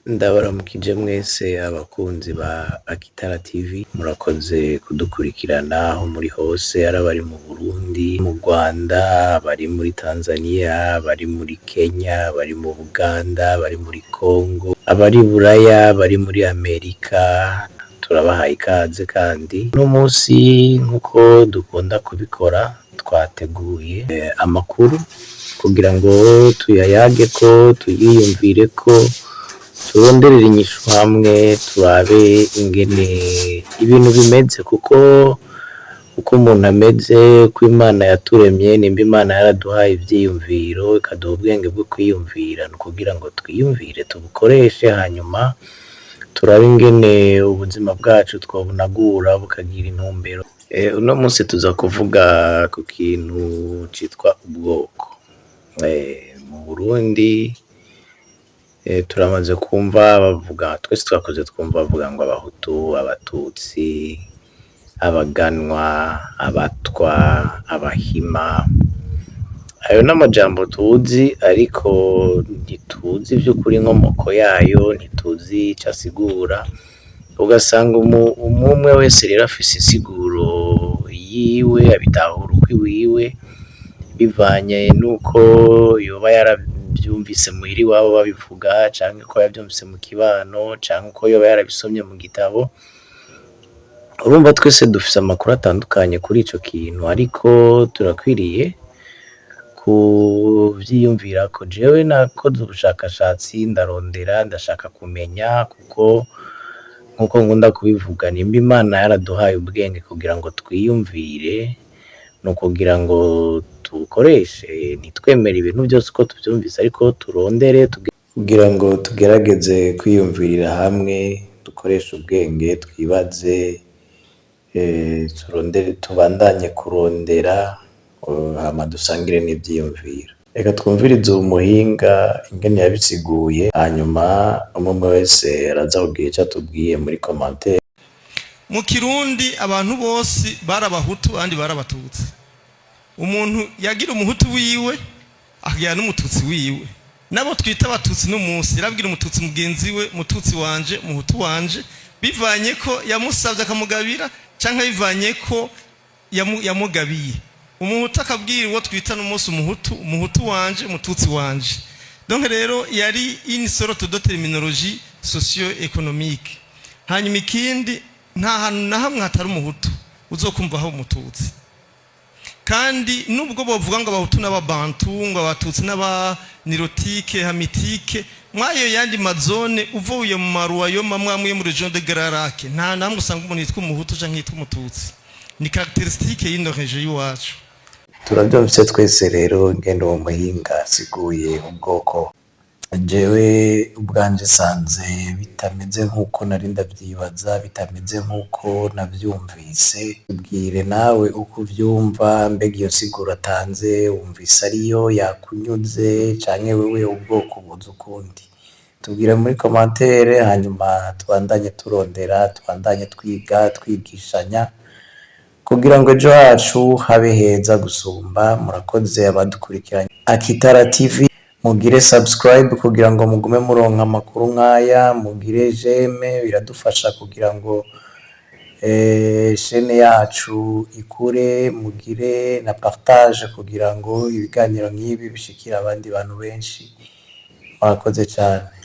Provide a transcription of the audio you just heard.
Ndabaramukije mwese abakunzi ba Akitara TV, murakoze kudukurikirana aho muri hose, ari abari mu Burundi, mu Rwanda, abari muri Tanzania, abari muri Kenya, abari mu Buganda, abari muri Congo, abari Buraya, abari muri Amerika, turabahaye ikaze. Kandi uno munsi, nkuko dukunda kubikora, twateguye amakuru kugira ngo tuyayageko, tuyiyumvireko, turonderere inyishu hamwe, turabe ingene ibintu bimeze, kuko uko umuntu ameze, uko Imana yaturemye, nimba Imana yaraduhaye ivyiyumviro, ikaduha ubwenge bwo kwiyumvira, ni ukugira ngo twiyumvire, tubukoreshe, hanyuma turabe ingene ubuzima bwacu twobunagura bukagira intumbero. Uno munsi tuza kuvuga ku kintu citwa ubwoko. Mu Burundi turamaze kumva bavuga, twese twakuze twumva bavuga ngo abahutu, abatutsi, abaganwa, abatwa, abahima. Ayo n'amajambo tuzi, ariko ntituzi vy'ukuri inkomoko yayo, ntituzi ico asigura. Ugasanga umwe wese rero afise insiguro yiwe, abitahura ukwiwiwe, bivanye nuko yoba yaravyumvise muhira iwabo babivuga, canke ko yavyumvise mu kibano, canke uko yoba yarabisomye mu gitabo. Urumva twese dufise amakuru atandukanye kuri ico kintu, ariko turakwiriye kuvyiyumvirako. Jewe nakoze ubushakashatsi, ndarondera, ndashaka kumenya, kuko nkuko nkunda kubivuga, nimba Imana yaraduhaye ubwenge kugira ngo twiyumvire, ni ukugira ngo tubukoreshe, ntitwemere ibintu vyose uko tuvyumvise, ariko turondere kugira ngo tugerageze kwiyumvirira hamwe, dukoreshe ubwenge, twibaze, turondere, tubandanye kurondera, hama dusangire n'ivyiyumviro. Reka twumvirize uwo muhinga ingene yabisiguye, hanyuma umwe wese araza kugira ico atubwiye muri commentaire. Mu Kirundi abantu bose bari abahutu, abandi bari abatutsi. Umuntu yagira umuhutu wiwe, akagira n'umututsi wiwe. Nabo twita abatutsi n'umunsi yarabwira umututsi mugenzi we: "Mututsi wanje, muhutu wanje", bivanye ko yamusabye akamugabira, canke bivanye ko yamugabiye. Umuhutu akabwira uwo twita n'umunsi umuhutu: "Umuhutu wanje, umututsi wanje." Donc rero yari une sorte de terminologie socio-économique. Hanyuma ikindi, nta hantu na hamwe hatari umuhutu uzokumva aho umututsi. Kandi nubwo bovuga ngo abahutu n'ababantu, ngo abatutsi n'abanilotique, hamitique, mwayo yandi ma zones, uvuye mu ma royaumes amwe amwe muri région de Grands Lacs, nta namwe usanga umuntu yitwa umuhutu canke yitwa umututsi. Ni caractéristique y'ino région y'iwacu. Turavyumvise twese rero ingene uwo muhinga asiguye ubwoko. Jewe ubwanje nsanze bitameze nk'uko nari ndavyibaza, bitameze nk'uko navyumvise. Tubwire nawe uko uvyumva. Mbega iyo nsiguro atanze wumvise ariyo yakunyuze, canke wewe ubwoko ubuzi ukundi? Tubwire muri commentaire, hanyuma tubandanye turondera, tubandanye twiga, twigishanya, kugira ngo ejo hacu habe heza gusumba. Murakoze abadukurikiranye Akitara TV. Mugire subscribe kugira ngo mugume muronka amakuru nk'aya, mugire j'aime, biradufasha kugira ngo chaîne yacu ikure, mugire na partage kugira ngo ibiganiro nk'ibi bishikire abandi bantu benshi. Murakoze cane.